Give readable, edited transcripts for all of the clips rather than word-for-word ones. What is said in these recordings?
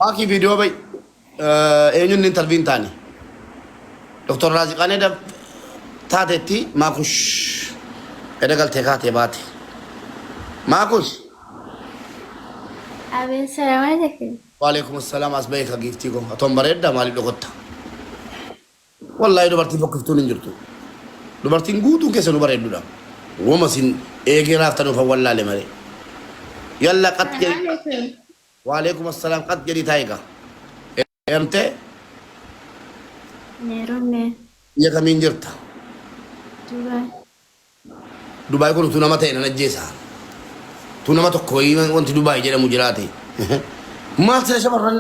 Maakii viidiyoo ba'i. Eenyuun intarvii hin taane. Dr. Raaziqaan eda taatetti Maakush eda galtee kaatee baate. Maakush. Abeet salaam alaikum. Waalaikum assalaam as ba'i ka giiftii koo. Atoon bareedda maaliif dhokotta? Wallaahi dubartiin fokkiftuun hin jirtu. Dubartiin guutuun keessa nu bareeddudha. Woma isin eegee raaftan ufan wallaale malee. Yalla qat Salaam jedhi. alaikum. Waalaikum assalaam qat jedhii taa'i gaa. Heerumtee Hin heerumne. biyya kamiin jirta? Dubaay. Dubaay kun utuu nama ta'e nan ajjeesa. Utuu nama tokko wayii wanti Dubaay jedhamu jiraate. Maal sila shamarran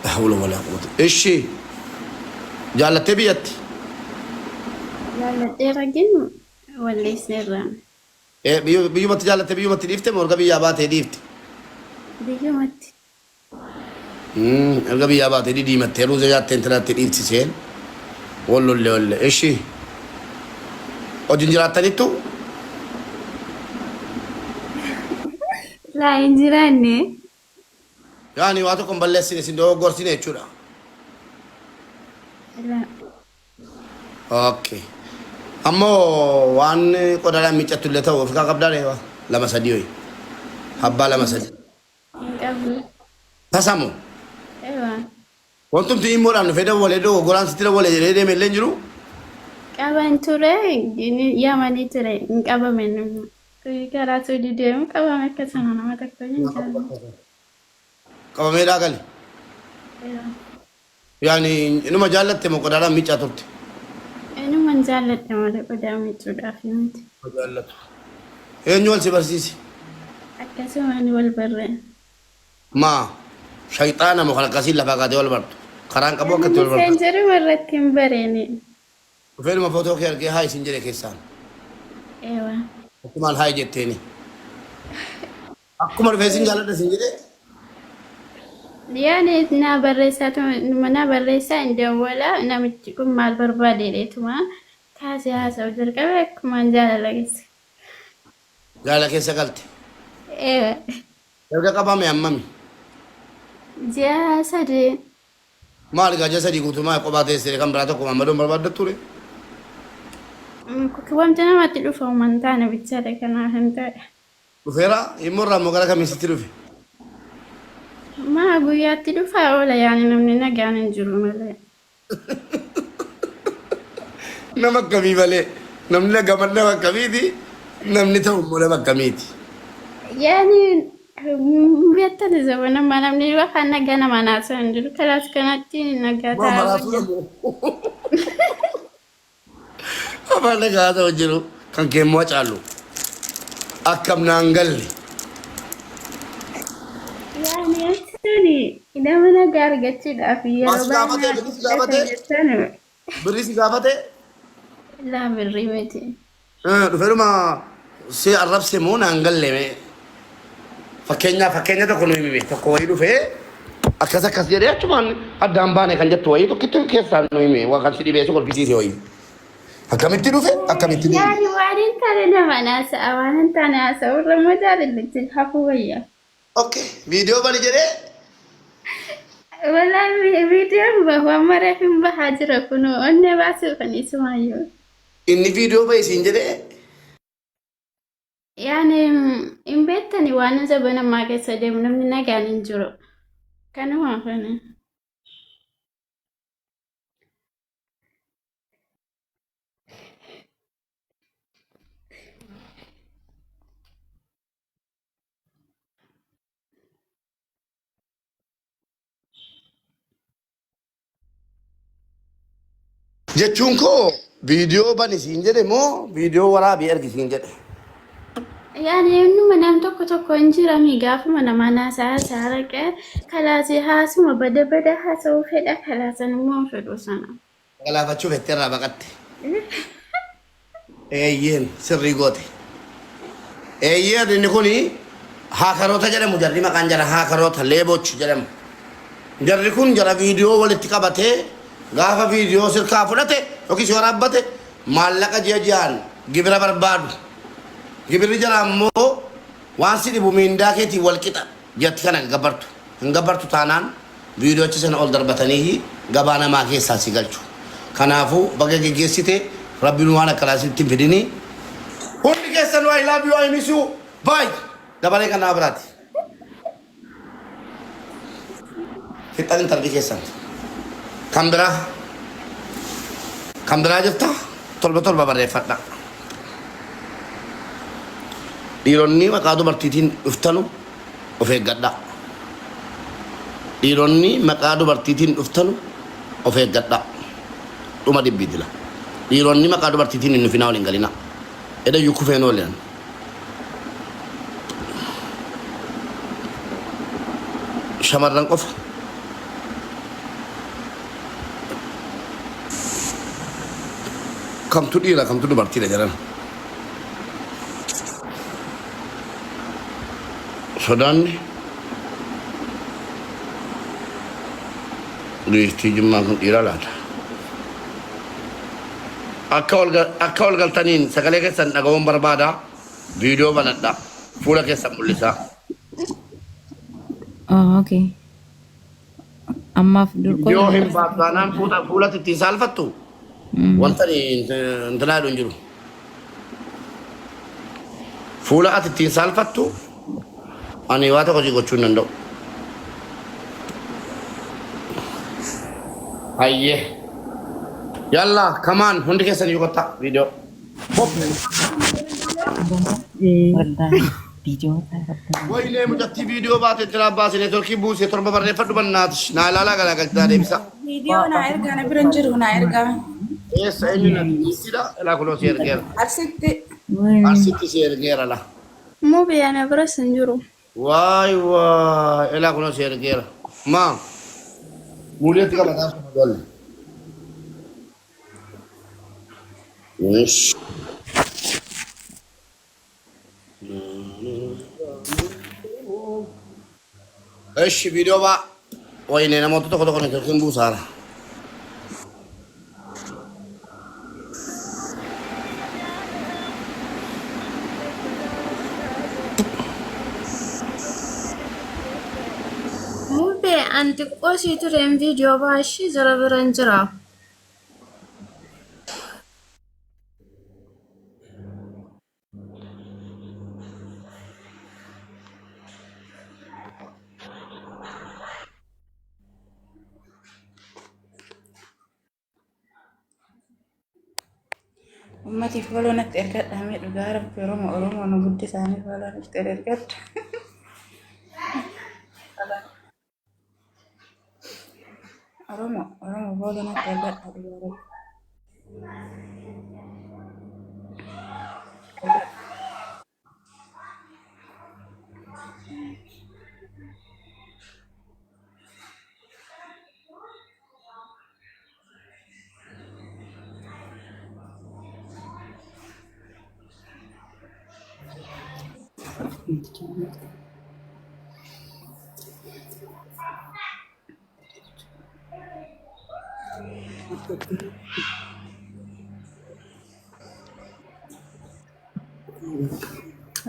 La hawla walaa quwwata. Ishi jaallattee biyyatti. Jaalladheera gin walleesseerra. Eh, biyyumatti jaallattee biyyumatti dhiifte moo erga biyyaa baatee dhiifte? Biyyumatti. Erga biyyaa baatee didiimattee ruuza nyaattee intalatti dhiiftiseen wal lolle olle. Ishi wajjin jiraattaniittu? Laa hin jiraanne. Yaani waa tokko hin balleessine isin dogoggorsine jechuudha. Laa. Okay. Ammoo waan qodaadhaan miiccattu illee ta'u ofirraa qabdaa reewa lama sadii hoyi. Abbaa lama sadii. Hin qabu. Tasamu. Ewa. Wantumti immoodhaan dhufee dawwalee dogoggoraan sitti dawwale jedhee deeme illee hin jiru. Qaban ture yamanii ture hin qabame nama. Karaa Suudii deemu qabame akkasuma nama tokko hin jaalladhu. Qabameedhaa gale. Ewa. Yaani inuma jaallatte moo qodaadhaan miiccaa turte? Inuman jaalladha malee qodaa miicuudhaaf miti. Jaallatu. Eenyu wal si barsiise? Akkasumaan wal barre. Maa shayxaana moo kan akkasiin lafaa kaatee wal bartu? Karaan qabu akkatti wal bartu. Messengeruma irratti hin bareeni. Dhufeedhuma footoo kee argee haay sin jedhe keessaan. Ewa. Akkumaan haay jetteeni. Akkuma dhufee sin jaalladha sin jedhee. Yaani naa barreessaa naa barreessaa hin dawwala namichi kun maal barbaade jedheetuma kaasee haasa'u jalqabe akkumaan jaalala keessa. Jaalala keessa galte. Ewa. Erga qabame hammami? Ji'a sadii. Maal egaa ji'a 3 guutuu maa qophaa teessee kan biraa tokko maammadoon barbaaddattu ree? Wanti namatti dhufa uuman taane bichaadha kanaaf hin ta'e. Dhufeera immoo irraa immoo gara kamii sitti dhufe? Maa guyyaatti dhufaa oola yaani namni nagaan hin jiru malee. Nama akkamii malee namni nagaman nama akkamiiti namni ta'u immoo nama akkamiiti? Yaani beektani zabana ammaa namni afaan nagaa namaan haasa'u hin jiru. Kalaas kanatti nagaa Maa taa'aa maraatuudha wayya. moo? Afaan nagaa haasa'u hin jiru kan kee immoo caalu. Akkam naan galle. Yaani jechuun nama nagaa argachuudhaaf Maa yeroo si baay'ee gaafatee nama birrii si fudhata gaafatee jechuun birrii si gaafatee laa birrii miti. Dhufeedhuma si arrabse moo naan galle mee? Fakkeenyaa fakkeenya tokko nu himime tokko wayii dhufee akkas akkas jedhee achumaan addaan baane kan jettu wayii tokkitti keessaa nu hime waa kan si dhibee si kolfisiise wayii. Akkamitti dhufe akkamitti deeme? Yaani waan hin taane nama haasa'a waan hin taane haasa'u irra immoo jaalallichi hafuu wayya. Okay viidiyoo bani jedhee Walaa viidiyoon bahu amma reef hin bahaa jira kunoo onnee baasuuf ani isumaayyuu. Inni viidiyoo bahi siin jedhee Yaani hin beektani waan zabana ammaa keessa deemu namni nagaan hin jiru. Kanuma kana. Jechuun koo viidiyoo bani siin jedhe moo viidiyoo waraabii ergi siin jedhe. Yaani innuma nam tokko tokko hin jirami gaafuma namaa naasaa haasaa raqee kalaasii haasuma bada bada haasa'uu fedha kalaasan immoo hin fedhu sana. Galaafachuu fettee irraa baqatte. Eeyyeen sirrii goote. Eeyyeen inni kun haakaroota jedhamu jarri maqaan jara haakaroota leeboch jedhamu. Jarri kun jara viidiyoo walitti qabatee gaafa viidiyoo sirkaa fudhate yookiis waraabbate maallaqa ji'a ji'aan gibira barbaadu. Gibirri jara ammoo waan si dhibu miindaa keetiin wal qixa. Jatti kana gabbartu. Hin gabbartu taanaan viidiyoocha sana ol darbatanii gabaa namaa keessaa si galchu. Kanaafuu baga geggeessite Rabbiin waan akkanaa sitti hin fidini. Hundi keessanuu I love you I miss you. Bye. Dabaree kan nama biraati. Fixxan intalli keessan. Kan biraa. Kan biraa jirta? Torba torba barreeffadha. Dhiironni maqaa dubartiitiin dhuftanu of eeggadhaa. Dhiironni maqaa dubartiitiin dhuftanu of eeggadhaa. Dhuma dibbiitila. Dhiironni maqaa dubartiitiin hin dhufinaa waliin galinaa. Edayyuu kufeen ooleen. Shamarran qofa. Kamtu dhiira kamtu dubartiidha jedhan. Sodaanni giiftii jimmaa kun dhiira laata? Akka ol akka ol galtaniin sagalee keessan dhaga'uun barbaada. Viidiyoo banadha. Fuula keessan mul'isaa. Ah, okay. Ammaaf dur Viidiyoo hin baatu taanaan fuula fuulatti ittiin saalfattu. Wanta ani intinaa jedhu hin jiru. Fuula ati ittiin saalfattu ani waa tokko si gochuu hin danda'u. Hayyee. Yalla kamaan hundi keessan iyyuu kottaa viidiyoo. Hop. Wallahi viidiyoo Wayinee mucattii viidiyoo baate itti baase neetworkii buuse torba barreeffadhu bannaati. Naa ilaalaa galaagalchaa deebisa. Viidiyoo naa ergaa na bira hin jiru naa ergaa. Eessa eenyu na Sidha ilaa kunoo si ergeera. Arsitti Arsitti si ergeera la. Mubee ana biras hin jiru. Waay waay ilaa kunoo si ergeera. Maa muuliyetti qabataa sun ijoollee. Ish. Ishi viidiyoo baa. Wayinee namoota tokko tokko neetworkiin buusaara. Mubee an xiqqoo sii tureen viidiyoo baashii jara biran jira. Ummatiif baloo natti ergadha mee dhugaa rabbi Oromoo Oromoo nu guddisaanii baloo natti ergadha. Oromoo Oromoo baloo natti ergadha dhugaa rabbi.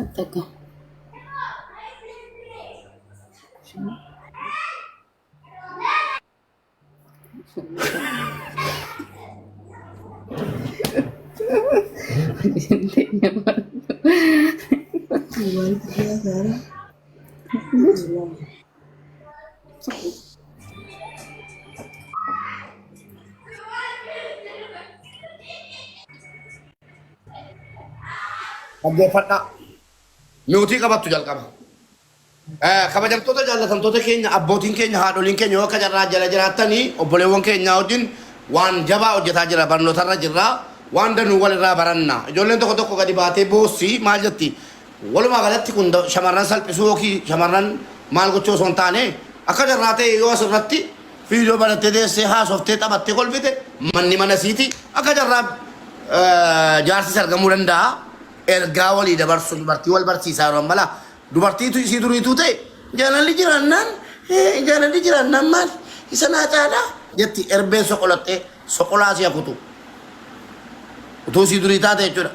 Attaqa. Dhaggeeffadhaa. Miutii qabattu jalqaba. Kabajamtoota jaallatamtoota keenya abbootiin keenya haadholiin keenya yoo akka carraa jala jiraattanii obboleewwan keenya wajjin waan jabaa hojjetaa jira barnootarra jirra waan danuu walirraa baranna ijoolleen tokko tokko gadi baatee boossi maal jetti walumaa galatti kun shamarran salphisuu yookiin shamarran maal gochuu osoo hin taane akka carraa ta'e yoo asirratti viidiyoo banattee teessee haasoftee taphattee kolfite manni mana siiti akka carraa jaarsis argamuu danda'a ergaa walii dabarsu dubartii wal barsiisaa yeroo ammalaa Dubartiitu isii duriituu ta'e jaalalli jiraannaan jaalalli jiraannaan maal isa naa caalaa jetti erbeen soqolattee soqolaa si hakutu. Utuu isii durii taate jechuudha.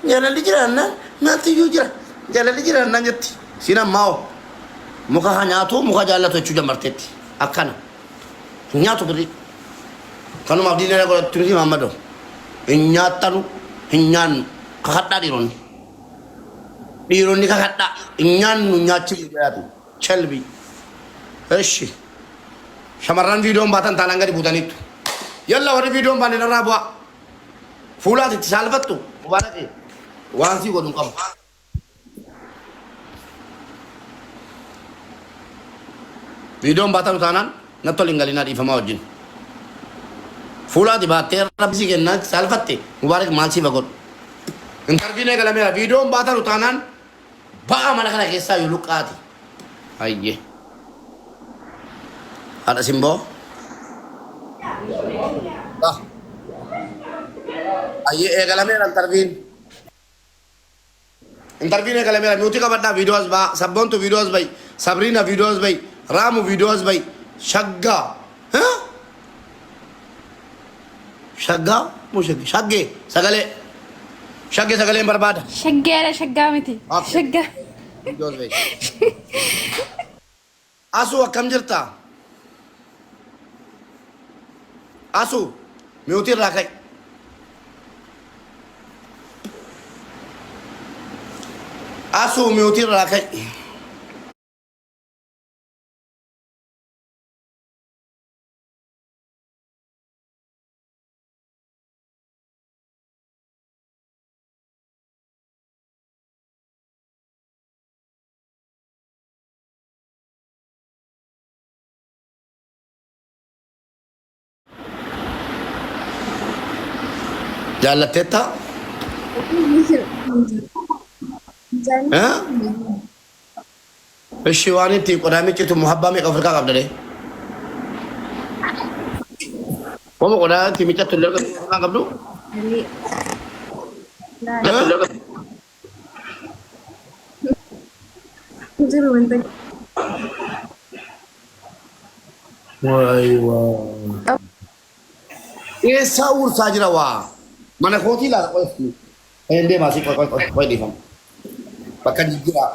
Jaalalli jiraannaan maaltu iyyuu jira jaalalli jiraannaan jetti. Isiin ammaa hoo Muka haa nyaatu muka jaallatu jechuu jammarteetti. Akkana. Hin nyaatu birrii. Kanumaaf diina godhattu miti Maammadoo. Hin nyaattanu hin nyaannu. Kakadhaa dhiironni. Dhiironni kakadhaa. Hin nyaannu hin nyaachifnu jedhaati. Chelbii. Eshi. Shamarran viidiyoon baatan taanaan gadi buutaniittu. Yalla warri viidiyoon baanne narraa bu'aa. Fuulaati itti saalfattu. Mubaaraki. Waan sii godhu hin qabu. Viidiyoon baatanu taanaan natti ol hin galinaa dhiifamaa wajjin. Fuulaati baattee rabbi si kennaa itti saalfatte Mubaarak maal siif haa godhu. Intarviin eegalameera. Viidiyoon baatanu taanaan ba'a mana kana keessaa yoo luqqaati. Hayyee. Haadha simboo. Ah. Hayyee eegalameera intarviin. Interviin eegalameera. Nuti qabadhaa viidiyoo as ba'a. Sabboontu viidiyoo as ba'i. Sabriina viidiyoo as ba'i. Raamu viidiyoo as ba'i. Shaggaa. Huh? Shaggaa moo shaggee? Shaggee sagalee. Shaggee sagaleen barbaada. Shaggeedha shaggaa miti. Okay. Shaggaa. Viidiyoo as ba'i. Asuu akkam jirta? Asuu miyuutii irraa ka'i. Asuu miyuutii irraa ka'i. Jaallatteetta? Eh? Ishi waan itti qodaa miccitu muhabbaa meeqa ofirkaa qabda dee? Wama qodaa itti miccattu illee ofirkaa qabdu? Eh? Jiru wanta Waay waa. Eessaa uursaa jira waa. Mana kootii ilaala qoy. Hin deemaa si qoy qoy qoy qoy dhiifama. Bakka jijjiiraa.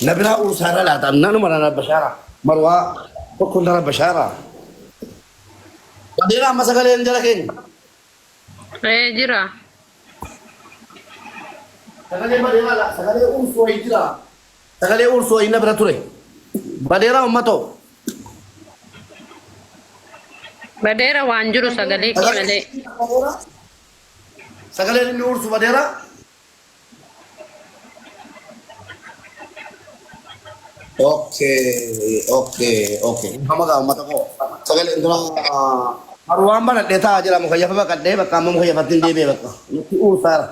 Na biraa uursaa irra laata. Nanuma na rabbashaara. Marwaa tokko na rabbashaara. Badeera amma sagaleen jara keenya. Ee jira. Sagalee badeeraa la sagalee ursuu wayii jira. Sagalee ursuu wayii na bira ture. Badeeraa uummatoo. Badeera waan jiru sagalee kee malee. Sagaleen inni ursu badeeraa. Okay, okay, okay. Amma gaa uummata koo sagalee dura marwaan banadhee taa'aa jira mukayyafa baqadhee bakka amma mukayyafattiin deebi'e bakka nutti uursaara.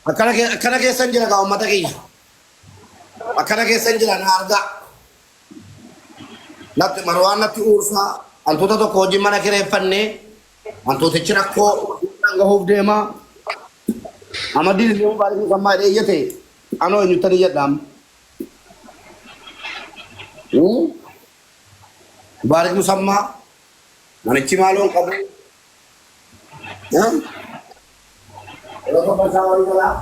Akkana akkana keessan jira gaa uummata kiyya. Akkana keessan jira na argaa. Natti marwaan natti uursaa hantuuta tokko wajjin mana kireeffannee hantuutichi rakkoo gahuuf deema. Amaddiin illee mubaarik musammaa jedhee iyyate anoo eenyuttan iyyadha amma. Mubaarik musammaa manichi maaloon qabu. Yeroo tokko isaa walii galaa.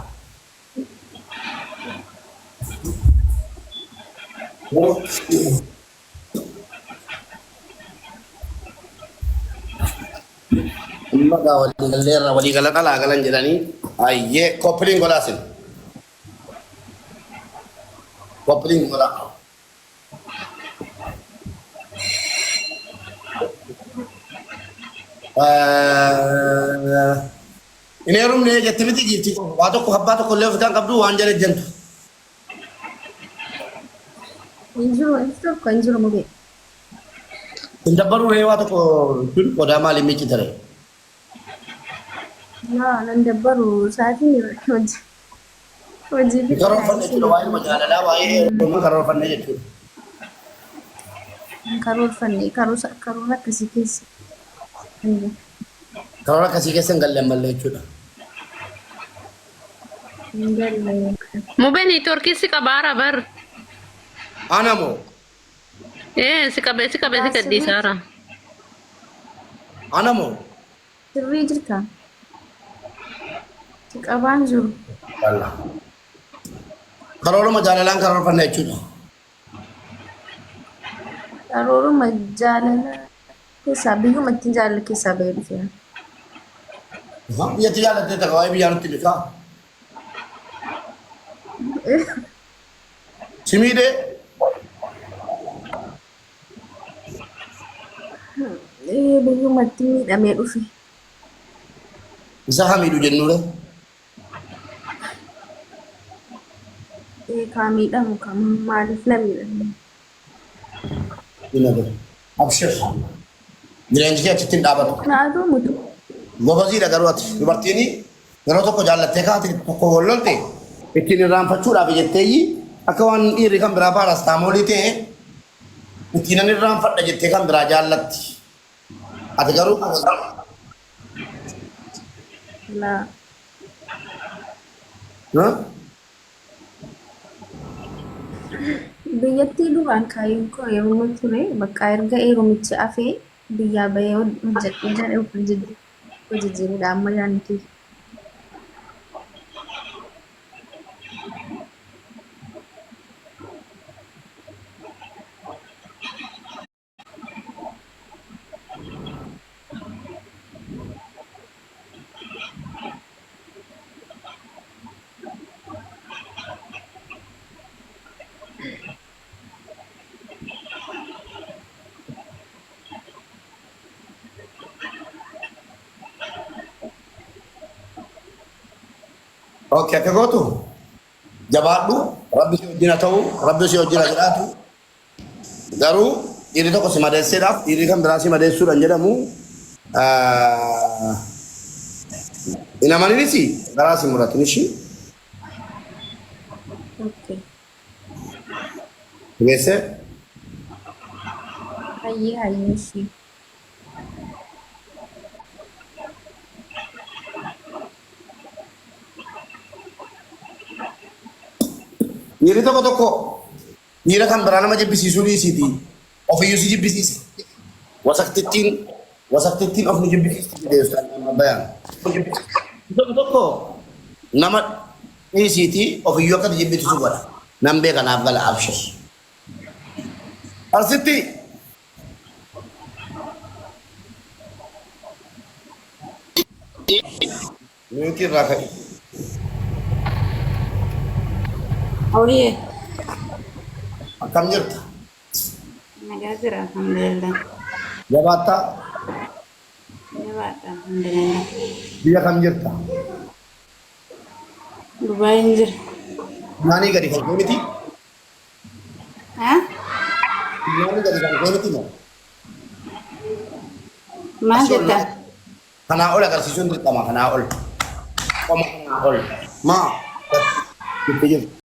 Amma gaa walii galleerra walii gala dhalaa galan jedhanii ayyee koppiliin godhaa sin. Koppiliin godhaa. Hin heerumne jette miti giifti waa tokko abbaa tokko illee ofikaan qabdu waan jala jentu. Hin jiru wanti tokko hin jiru mubee. Hin dabbaruu ree waa tokko jechuun qodaa maaliin miiccita ree? Laa nan dabbaru sa'aatiin hojii hojii Hin karoorfanne jechuudha waa'ee jaalalaa waa'ee heerummaa karoorfanne jechuudha. Hin karoorfanne karoora akkasii keessa hin jiru. Karoora akkasii keessa hin galle ammallee jechuudha. Hin galle. Mube niitworkii si qabaara bar. Ana moo? Ee si qabee si qabee si gadhiisaara. Ana moo? Sirrii jirta? Si qabaan jiru. Karooruma jaalalaan karoorfanne jechuudha. Karooruma jaalala keessaa biyyuma ittiin jaalala keessaa bahee dhufeera. Biyyatti jaalattee takka waa'ee biyyaa nutti beekaa. Si miidhee? Biyyuma ittiin miidhamee dhufe. Isa haa miidhu jennuure. Kaa miidhamu kaa maaliif na miidhamu? Abshir. Jireenyi kee achitti hin dhaabatu. Naaduu mutu. Gobaziidha garuu ati dubartiin yeroo tokko jaallattee kaate tokko wal lolte ittiin irraanfachuudhaaf jetteeyyi akka waan dhiirri kan biraa paarastaamoolii ta'e ittiin nan irraanfadha jettee kan biraa jaallatti. Ati garuu Laa. Huh? Biyyattii duraan kaayyoon koo heerumuu ture bakka erga heerumichi hafee biyyaa bahee hojjedhee jedhee of jijjiiruudha amma yaadni kiyya. Okay, akka gootu jabaadhu, Rabbi si wajjin haa ta'u, Rabbi si wajjin haa jiraatu. Garuu dhiirri tokko si madeesseedhaaf dhiirri kan biraa si madeessuudhaan jedhamu hin amaninis garaa si muratin ishii. Okay. Geesse. Hayyee hayyee ishii. Dhiirri tokko tokko dhiira kan biraa nama jibbisiisuu dhiisiiti. Ofiyyuu si jibbisiisa. Wasaktittiin wasaktittiin of nu jibbisiisti jedhee Ustaaz Muhammad Bayaan. Tokko tokko nama dhiisiiti ofiyyuu akka jibbitu si godha. Nan beeka naaf gala abshir. Arsitti Mute irraa ka'i. Horiye. Akkam jirta? Nagaa jira alhamdulillah. Jabaattaa? Jabaadha alhamdulillah. Biyya kam jirta? Dubaayin jira. Naanii gadi kan kee miti? Ha? Naanii gadi kan kee miti moo? Maal Asii ol jetta? Kanaa ol agarsiisuun dirqama kanaa ol. Qoma kanaa ol. Maa? Itti jirtu.